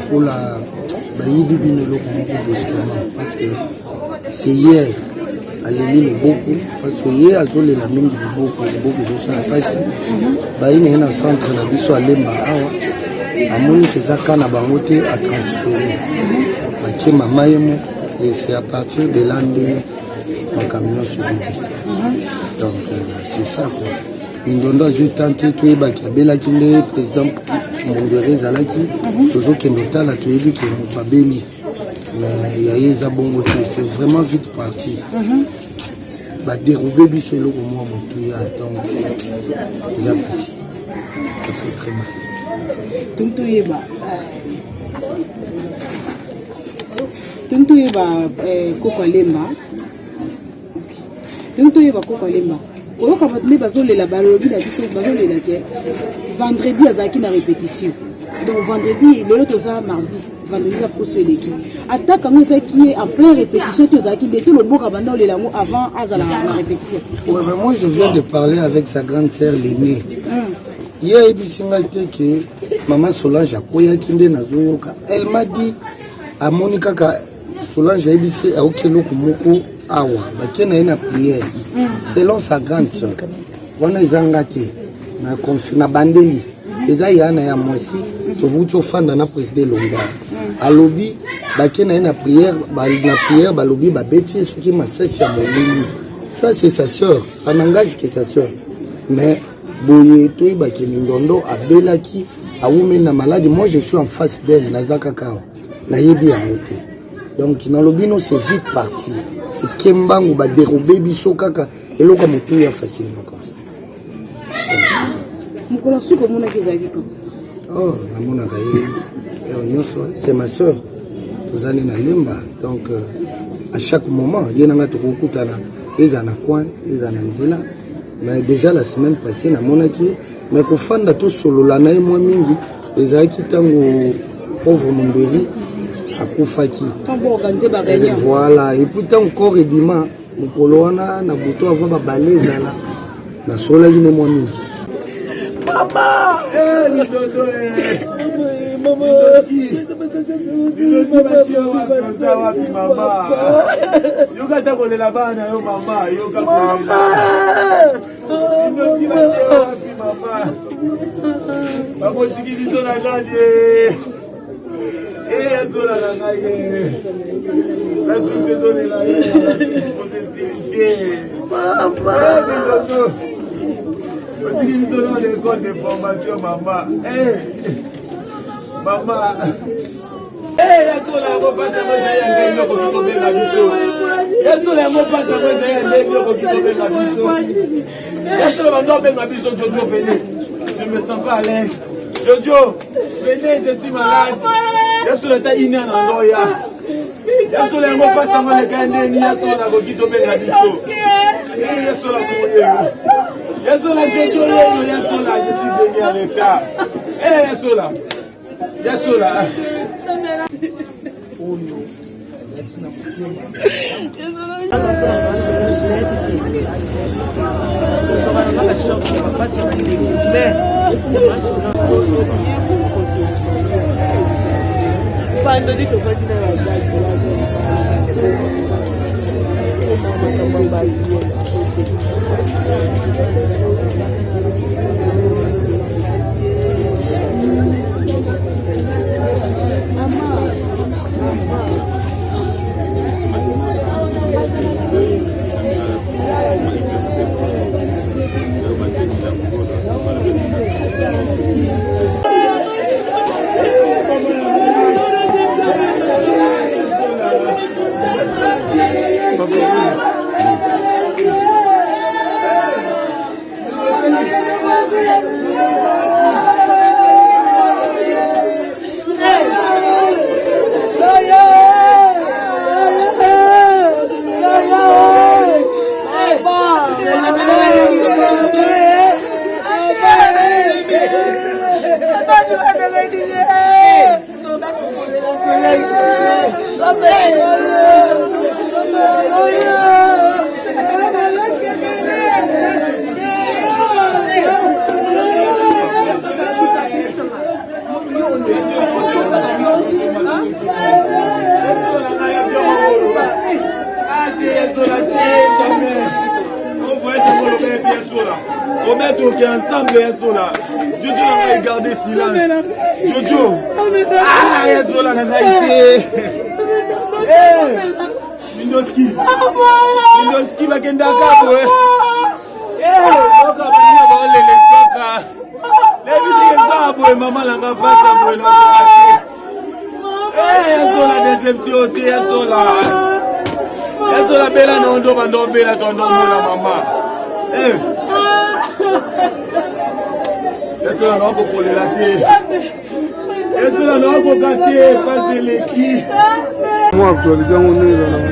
lokola bayibi bino eloko moko brusquement, parce que c'est hier aleli loboko, parce que ye azolela mingi loboko, loboko ezosala mpasi. Bayi na ye na centre na biso alemba awa, amoni ke eza ka na bango te, atransfere batie mama ye moko, et c'est à partir de là nde makambo nyonso ebebi. Donc c'est ça quoi. Mindondo azwi temps te, toyebaki abelaki nde président Mondwere ezalaki, tozokende otala, toyebi ke moto abeli, mais ya ye eza bongo te, c'est vraiment vite parti. Badérobe biso eloko mwa motuya, donc eza pasi, ça fait très mal. Toyeba koko alemba, tongi toyeba koko alemba, koyoka bato nde bazolela, balobi na biso bazolela te. Vendredi azalaki na répétition, donc vendredi, lelo toza mardi, vendredi eza poso eleki. Ataka yango ezalaki ye en plein répétition to ezalaki nde to loboka banda olela yango avant azala na répétition? Ouais, mais moi je viens de parler avec sa grande sœur l'aînée. Ye ayebisi ngai te ke mama Solange akweyaki nde nazoyoka. Elle m'a dit amoni kaka Solange ayebisi aoki eloko moko awa, batie na ye na prière, selon sa grande sœur. Wana eza nga te na bandeli, eza ya na ya mwasi. Tovuti ofanda na président Elonga, alobi bakie na ye na prière, na prière balobi babeti ye soki masasi ya molili. Ça c'est sa sœur, ça n'engage que sa sœur. Mais boye toyebaki Mindondo abelaki, awumeli na maladi. Moi je suis en face d'elle, naza kaka awa, nayebi yango te. Donc nalobi no, c'est vite parti, eke mbangu, badérobe biso kaka eloko ya motuya facilement comme ça. Donc, c'est ça. Mokolo suki omonaki ezalaki ko? Oh, namonaka ye heure nyonso, c'est ma sœur, tozali na Lemba. Donc à chaque moment ye nanga tokokutana, ezala na coin, ezala na nzela. Mais déjà la semaine passée namonaki ye, mais kofanda tosolola na ye mwa mingi ezalaki ntango pauvre Mondweri akufaki. Ntango organise baréunion. Voilà, et puis ntango corps ebima mokolo wana na butu avant babale ezala, nasololaki ne mwa mingi. Mama! Mama! Mama! Yoka ata kolela bana yo mama, yoka kolela. Mama, bakotiki biso na nani? E azola na ngai ye, nasuti ezolela ye, kozesili te. Mama, otiki biso na l'école de formation. Mama, mama, yazola yango mpasi yango ezali ya ndenge okoki kobenga biso. Yazola yango mpasi yango ezali ya ndenge okoki kobenga biso. Yazola bando obenga biso. Jojo, venez, je me sens pas à l'aise. Jojo, venez, je suis malade. Yazola ata ina na ndoya. Yazola yango mpasi yango eleka ndeni. Yazola nakoki tobenga biso. Yazola koyelo, yazola Jojo yeyo. Yazola, je suis venu en retard. Yazola, yazola. Oyo azalaki na motema kozwaka nanga bachoc ya bapasi ya bandeko, mais vendredi tofandi na babato makambo ya baye. na toke ensemble ya sola jojo na ngai garde silence jojo ah, ya sola na ngai te eh, mindoski mindoski bakendaka boye eh, oka baninga baolela eswaka nayebi ndenge eswaka boye mama na nga mpasi ya boye nakoka te Eh, ya sola deception te ya sola ya sola bela na ondo bando obela to ndo omona mama eh. ya sola na okokolela te ya sola na okoka te pasi eleki mwa actualité yango ndenge ezalaka.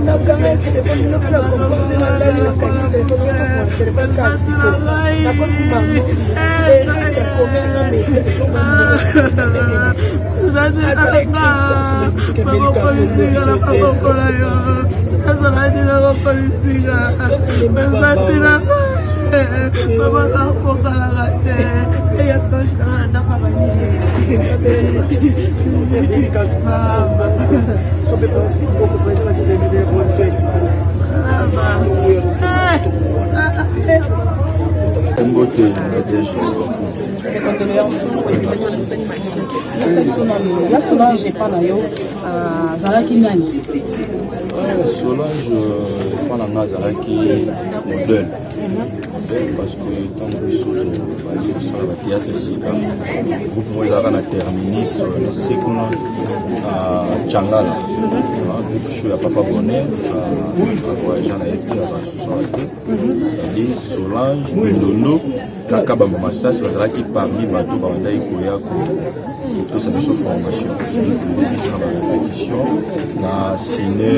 Nakanga telefone bino mpe na comprendre nalali nakangi telefone otofonga telefone kaka siko nakoti bango Eric akomeli nga message Mbote Nadège. Yebisa biso nanu ya Solange epa na yo azalaki nani? Solange epa na nga azalaki modèle modèle parce que ntango biso tobandi kosala batheatre sika groupe moko ezalaka na terminus na se kuna na changala groupe show ya papa bonheur avoyagea na ye mpe azala lisusu awa te c'est-à-dire Solange Mindondo na Kabamba Masasi bazalaki parmi bato babandaki koya kopesa biso formation koyede biso na barépétition na cine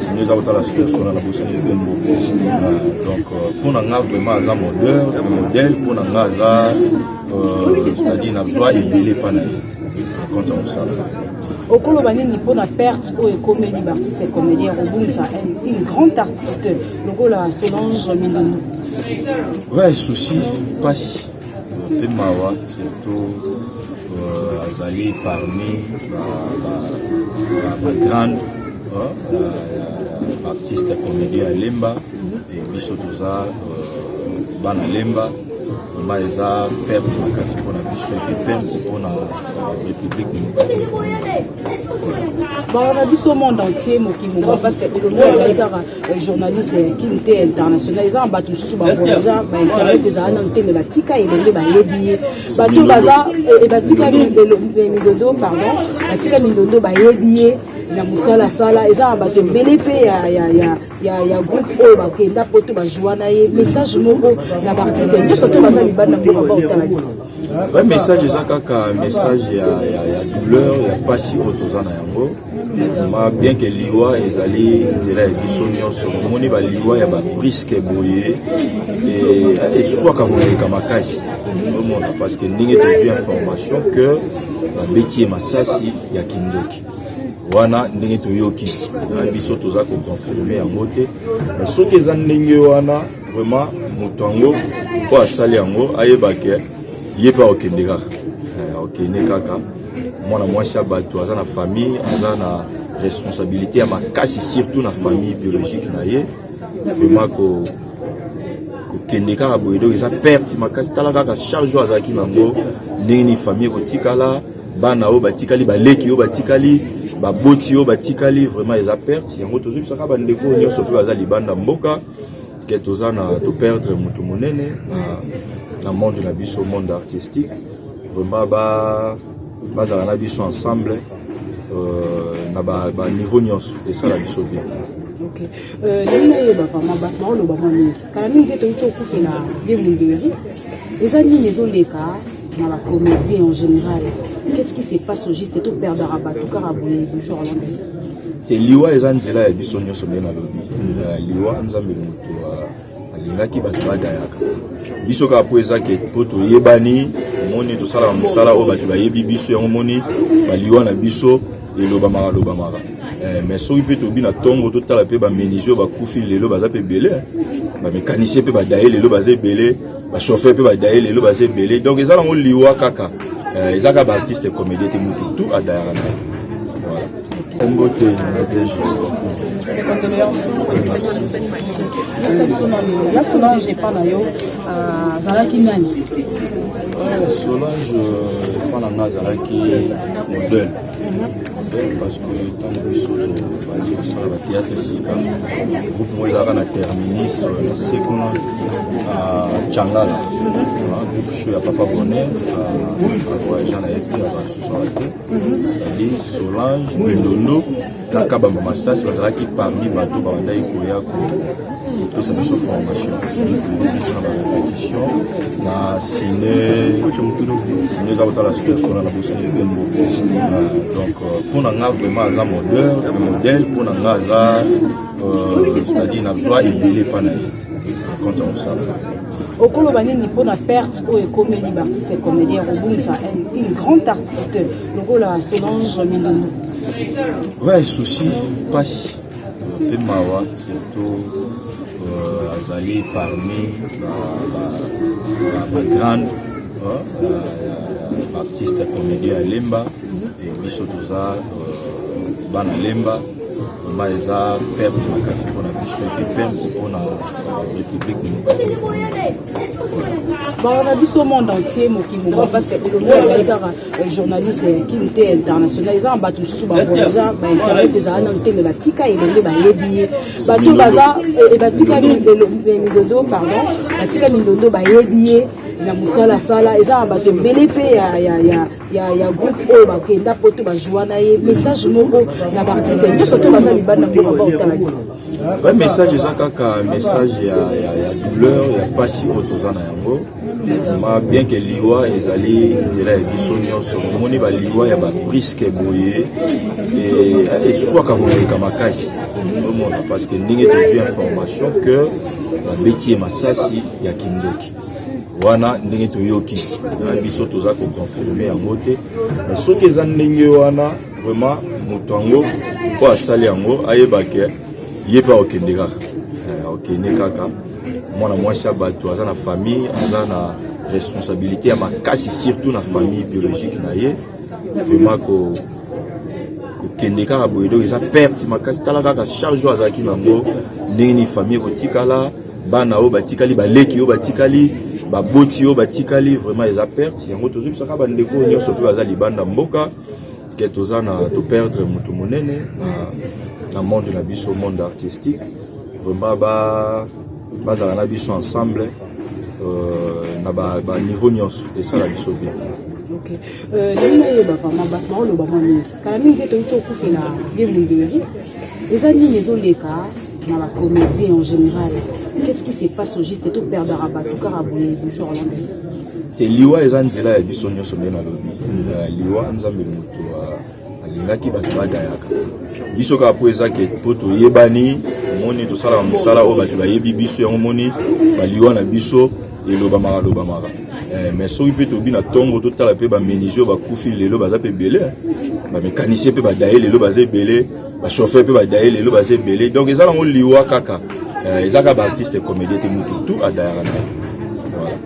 cine eza kotala source wana na bosani nkombo donc mpo na nga vraiment aza modèle modèle mpo na nga aza c'est-à-dire nazwa ebele epa na ye na compte ya mosala. Okoloba nini mpo na perte oyo ekomeli baartiste comédien kobungisa une grande artiste lokola Solange Mindondo? Ouais, souci, mpasi mpe mawa surtout azali parmi bagrande baartiste comédien ya Lemba e biso toza bana Lemba. Vraiment eza perte makasi mpona biso epe perte mpona République démocratique. Bawa na biso monde entier mokili mobimba parce que elongo ezali kaka journaliste kin te international eza na bato mosusu bavoyagea bainternet ezala nanu te me batika elongo bayebi ye bato baza batika mindondo pardon batika mindondo bayebi ye na mosala asala eza na bato ebele mpe ya, ya, ya, ya, ya groupe oyo bakenda poto bajoua na ye message moko na baartiste nyonso to baza libanda mboka baotala biso. Ouais, message eza kaka message ya, ya, ya douleur ya mpasi oyo toza na yango ma bien ke liwa ezali nzela ya biso nyonso omoni baliwa ya babriske boye eswaka koleka makasi omona parce que ndenge tozwi information que babeti ye masasi ya kindoki wana ndenge toyoki na biso toza koconfirme yango te mais soki eza ndenge wana vraiment moto yango oyo asali yango ayeba ke ye mpe akokende kaka akokende kaka mwana mwasi ya bato aza na famille aza na responsabilité ya makasi surtout na famille biologique na ye vraiment ko kokende kaka boye donc eza perte makasi tala kaka charge oyo azalaki nango ndenge nini famille ekotikala bana oyo batikali baleki oyo batikali baboti oyo batikali vraiment eza perte yango tozobisaka bandeko oyo nyonso mpe baza libanda mboka ke toza na toperdre moto monene na, na monde na biso monde artistique vraiment ba bazala na biso ensemble na baniveau ba nyonso esala biso bien. Ok, ndenge nayeba vraiment bato baoloba mwa mingi kala mingi te toyuti okufela vie munderi eza nini ezoleka na bacomédien en général? Qu'est-ce qui se passe au juste toperdaka bato kaka boye du jour au lendemain? Te liwa eza nzela ya biso nyonso nde nalobi liwa nzambe moto alingaki bato badayaka biso kaka mpo eza ke mpo toyebani. Omoni tosalaka mosala oyo bato bayebi biso yango, omoni baliwa na biso elobamaka lobamaka. Mais soki mpe tobi na ntongo totala mpe bamenuisier oyo bakufi lelo baza mpe ebele, bamécanicien mpe badaye lelo baza ebele, bachauffeur mpe badaye lelo baza ebele. Donc eza nango liwa kaka, eza kaka baartiste comédien te, motu tout adayaka na ye. Voilà, mbote Nadege. Condoléance. Biso nano ya Solange, epa na yo azalaki nani? Solange epa na nga azalaki modèle, parce que ntango biso tobandi kosala bathéâtre sika, groupe moko ezalaka na terminus na se kuna na Changala, groupe show ya Papa Bonheur. Avoyagent na ye mpe azala lisusu awa te, c'est-à-dire Solange Mindondo na Kabamba Masasi bazalaki parmi bato babandaki koya kopesa biso formation, koyede biso na barépétition na ciné. Ciné eza kotala source wana na bosani kombo. Donc mpo na nga vraiment aza modèle mpo na nga, aza, c'est-à-dire nazwa ebele mpa na ye na compte ya mosala. Okoloba nini mpona perte oyo ekomeli baartiste comédien, kobungisa une grande artiste lokola Solange Mindondo? Ouais, souci, mpasi mpe mawa, surtout azali parmi bagrande baartiste comédien ya Lemba. E biso toza bana Lemba. Vraiment eza perte makasi mpona biso et puis perte mpona République démocratique. Bawa na biso monde entier, mokili moma, parce que elongo ezali kaka journaliste kini te, international. Eza na bato mosusu bavoyagea, bainternet ezala nano te, me batika elongo bayebi ye. Bato baza batika Mindondo, pardon, batika Mindondo bayebi ye na mosala asala. Eza na bato ebele mpe ya groupe oyo bakenda poto bajwa na ye. Message moko na baartiste nyonso to baza libanda mboka baotala biso? Ouais, message eza kaka message ya douleur, ya pasi oyo toza na yango. Ma bien que liwa ezali nzela ya biso nyonso, omoni baliwa ya babrusque boye eswaka koleka makasi. Omona, parce que ndenge tozwi information que babeti ye masasi ya kindoki wana, ndenge toyoki na biso, toza koconfirme yango te, mais soki eza ndenge wana, vraiment moto yango oyo asali yango ayeba ke ye mpe akokende kaka, akokende kaka. Mwana mwasi ya bato aza na famille, aza na responsabilité ya makasi, surtout na famille biologique na ye. Vraiment kokende kaka boye, donc eza perte makasi. Tala kaka charge oyo azalaki nango, ndenge nini famille ekotikala, bana oyo batikali, baleki oyo batikali, baboti oyo batikali. Vraiment eza perte. Yango tozobisaka bandeko nyonso mpe baza libanda mboka ke toza na toperdre motu monene na monde na biso, monde artistique. Vraiment bazala na biso ensemble na baniveau nyonso, esala biso bien. Ok, ndenge nayeba, vraiment bato baoloba mwa mingi. Kala mingi te toyuti okufela ye Munderi. Eza nini ezoleka na bacomédien en général? Qu'est-ce qui se passe au juste toperdaka bato kaka boye du jour au lendemain? Te, liwa eza nzela ya biso nyonso. Nde nalobi liwa, Nzambe moto alingaki bato badayaka. Biso kaka mpo eza ke mpo toyebani, omoni tosalaka mosala oyo bato bayebi biso yango, omoni baliwa na biso elobamaka lobamaka. Mais soki mpe tobi na ntongo totala mpe bamenuisier oyo bakufi lelo baza mpe ebele, bamécanicien mpe badaye lelo baza ebele, bachauffeur mpe badaye lelo baza ebele. Donc eza nango liwa kaka, eza kaka baartiste comédien te, motu tout adayaka na ye. Voilà.